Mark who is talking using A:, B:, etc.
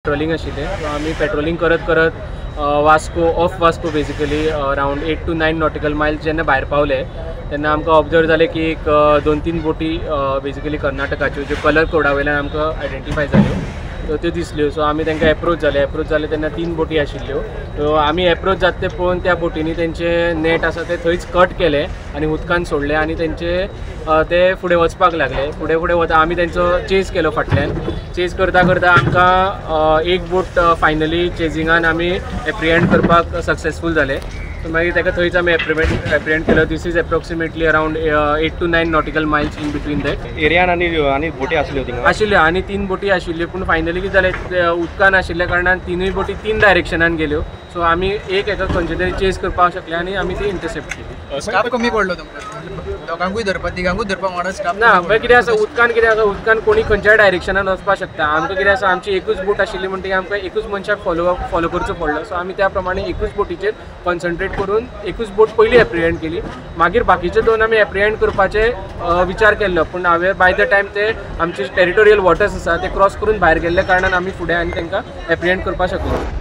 A: Patrolling आशिल्लें. So आमी patrolling करत करत Vasco off Vasco basically around 8 to 9 nautical miles जेन्ना भायर पावले तेन्ना आमकां ऑब्जर्व जालें की एक 2-3 बोटी बेजिकली कर्नाटकाच्यो ज्यो कलर कोडा वयल्यान आमकां आयडेंटिफाय जाल्यो, सो त्यो दिसल्यो. सो आमी तांकां एप्रोच जाले. एप्रोच जाले तेन्ना 3 बोटी आशिल्ल्यो. सो आमी एप्रोच जाता ते पळोवन त्या बोटींनी तेंचे नेट आसा ते थंयच कट केले आनी उदकान सोडले आनी तेंचे ते फुडें वचपाक लागले. फुडें फुडें वता आमी तेंचो चेज केलो फाटल्यान. चेज करता करता आमकां एक बोट फायनली चेजिंगान आमी एप्रिहेंड करपाक सक्सेसफूल जाले. सो मागीर ताका थंयच आमी एप्रिहेंड केलो. This is approximately around 8 to 9 nautical miles in between that
B: एरियान. आनी आनी बोटी आसल्यो थिंगा
A: आशिल्ल्यो आनी 3 बोटी आशिल्ल्यो. पूण फायनली कितें जालें, उदकान आशिल्ल्या कारणान 3 बोटी 3 डायरेक्शनान गेल्यो. सो आमी एक एका खंयचे तरी चेज करपाक शकले आनी आमी ती इंटरसेप्ट केली.
C: स्टाफ कमी पडलो तुमकां, दोगांकूय धरपाक तिगांकूय धरपाक वांगडा स्टाफ
A: ना. मागीर कितें आसा, उदकान कितें आसा, उदकान कोणी खंयच्याय डायरेक्शनान वचपाक शकता. आमकां कितें आसा, आमची एकूच बोट आशिल्ली म्हणटकीर आमकां एकूच मनशाक फॉलो करचो पडलो. सो आमी त्या प्रमाणे एकूच बोटीचेर कॉन्सन्ट्रेट करून एकूच बोट पयली एप्रिहेंड केली. मागीर बाकीचे 2 आमी एप्रिहेंड करपाचे विचार केल्लो, पूण हांवें बाय the time ते आमचे टेरिटोरियल वॉटर्स आसा ते क्रॉस करून भायर गेल्ल्या कारणान आमी फुडें आनी तांकां एप्रिहेंड करपाक शकलो.